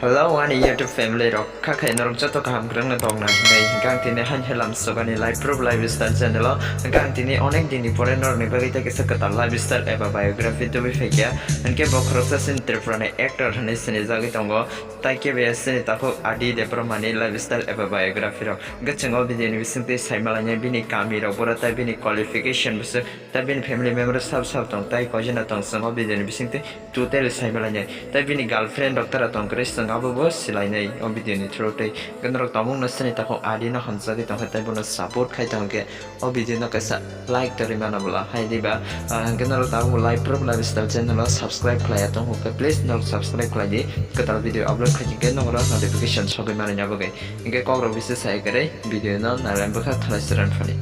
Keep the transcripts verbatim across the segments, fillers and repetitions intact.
Hello, ani YouTube family rok. Kha khe norok joto kaham kwrwngno tongna hinwi hwnkhe ang tini hain helam sogani Life Proof Lifestyle channel o hwnkhe ang tini onek dini pore norokni bagwi tei kisa kwtal lifestyle eba biography tubui phaikha. Hwnkhe bo khoroksa chini Tripura ni actor hinwi sinijagwi tongo. Tai kebo ya chini takhuk Adi Debbarma ni lifestyle eba biography rok. Hwnkhe chwng o video ni bisingtwi saimalainai bini kami rok boro tai bini qualification bwswk. Tai bini family member sab sab tong, tai koijana tong, chwng o video ni bisingtwi totally saimalainai. Tai bini girlfriend rok tara tong kwrwi, chwng abo bo silainai o video ni through twi. Hwnkhe norok tabukno chini takhuk Adi no hamjagwi tongkha, tai bono support khai tongkhe o video no kaisa like torwi mana bwla. Hai diba, ah, hwnkhe norok tabukbo Life Proof Lifestyle channel o subscribe khlaiya tongkha, please norok subscribe khlai di. Kwtal video upload khai khe norok notification sogwi manani bagwi. Hwnkhe kokrok bisi sai kwrwi video no nailam bwkha thalai chwran phani.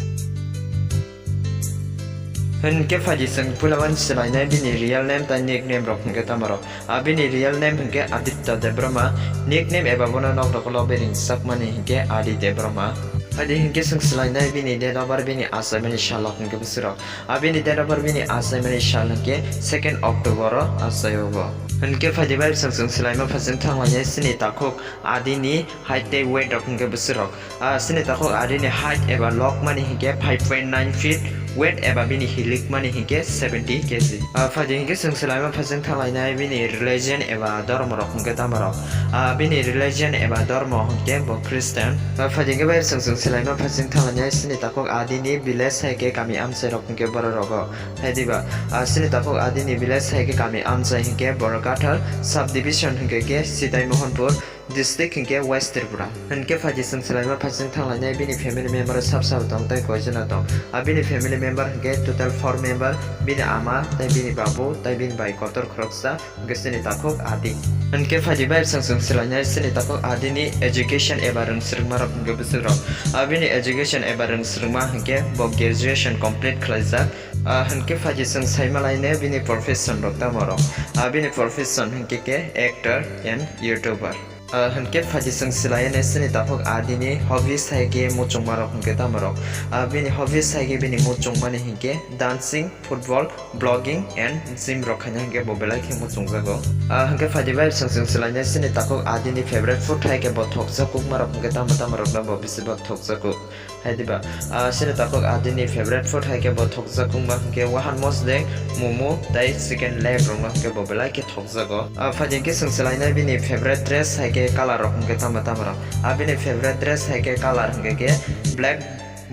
Hwnkhe phaidi chwng puila uanswlainai bini real name tai nickname rok hwnkhe tamo rok. A bini real name hwnkhe Aditya Debbarma, nickname eba bono nok rokolo bini sak mani hwnkhe Adi Debbarma. Phaidi hwnkhe chwng swlainai bini date of birth bini achaimani salrok hwnkhe bwswk rok. A bini date of birth bini achaimani sal hwnkhe second October o achaio bo. Hwnkhe phaidi bai chwng chwng swlaima phaising thanglainai chini takhuk Adi ni height tei weight rok hwnkhe bwswk rok. Ah, chini takhuk Adi ni height eba lok mani hwnkhe five point nine feet, weight eba bini hilik mani hwnkhe seventy K G. Ah, phaidi hwnkhe chwng swlaima phaising thanglainai bini religion eba dhormo rok hwnkhe tamo rok. Ah, bini religion eba dhormo hwnkhe bo Christian. Ah, phaidi hwnkhe bai chwng chwng swlaima phaising thanglainai chini takhuk Adi ni village hai khe kami amchai rok hwnkhe borok rogo. Hai diba, ah, chini takhuk Adi ni village hai khe kami amchai hwnkhe Borakathal subdivision hwnkhe khe Sitai Mohanpur district hwnkhe West Tripura. Hwnkhe phaidi chwng swlaima phaising thanglainai bini family member sab sab tong tei koijana tong. A bini family member hwnkhe total four member, bini ama tei bini babu tei bini bai kotor khoroksa hwnkhe chini takhuk Adi. Hwnkhe phaidi bai chwng chwng swlainai chini takhuk Adi ni education eba rwngswrwngma rok hwnkhe bwswk rok. A bini education eba rwngswrwngma hwnkhe bo graduation complete khlaijak. Ah, hwnkhe phaidi chwng saimalainai bini profession rok tamo rok. Ah, bini profession hwnkhe khe actor and YouTuber. Ah, hwnkhe phaidi chwng swlainai chini takhuk Adi ni hobbies hai khe muchungma rok hwnkhe tamo rok. Ah, bini hobbies hai khe bini muchungmani hwnkhe dancing, football, vlogging and gym rok khaina hwnkhe bo belai khe muchungjago. Ah, hwnkhe phaidi bai chwng chwng swlainai chini takhuk Adi ni favorite food hai khe bo thokjak kukma rok hwnkhe tamo tamo rokno bo bisi bo thokjago. Hai diba, ah, chini takhuk Adi ni favorite food hai khe bo thokjak kukma hwnkhe wahan mosdeng, momo tei chicken leg rokno hwnkhe bo belai khe thokjago. Ah, phaidi hwnkhe chwng swlainai bini favorite dress hai khe color rok hwnkhe tamo tamo rok. Ah, bini favorite dress hai khe color hwnkhe khe black,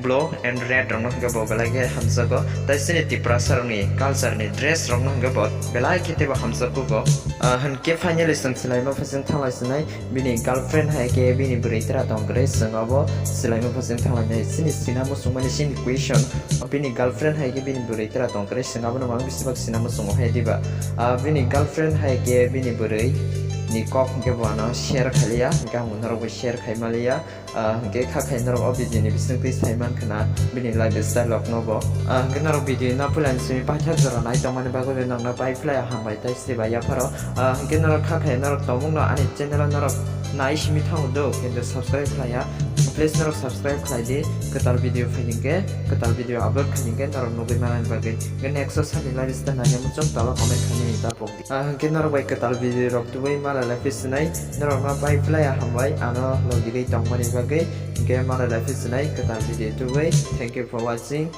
blue and red rokno hwnkhe bo belai khe hamjago. Tei chini Tiprasa rokni culture ni dress rokno hwnkhe bo belai khe teibo hamjak kugo. Ah, hwnkhe finally chwng swlaima phaising thanglai sinai. Bini girlfriend hai khe bini bwrwi tera tong kwrwi, chwng abo swlaima phaising thanglainai. Chini sina muchungmani chini question, bini girlfriend hai khe bini bwrwi tera tong kwrwi, chwng abono mang bisi bak sina muchungo hai diba. Ah, bini girlfriend hai khe bini bwrwi ni kok hwnkhe bo ano share khailiya, hwnkhe ang norokbo share khai maliya. Ah, hwnkhe kha khai norok o video ni bisingtwi sai mankha na bini lifestyle rokno bo. Ah, hwnkhe norok video no puilani simi paithak jora nai tongmani bagwi nokno pai phlai hambai tei sribai yapharo. Ah, hwnkhe norok kha khai norok tongmungno ani channel o norok nai simi thango do, kintu subscribe khlaiya. Please norok subscribe khlai di, kwtal video phai hwnkhe, kwtal video upload khai hwnkhe norok nugwi manani bagwi. Hwnkhe next o sani lifestyle nai muchung talo comment khainani ta pok di. Ah, hwnkhe norok bai kwtal video rok tubui malai lai phi sinai, norok no pai phlai ya hambai ano logirwi tongmani bagwi. Hwnkhe malai lai phi sinai kwtal video tubui. Thank you for watching.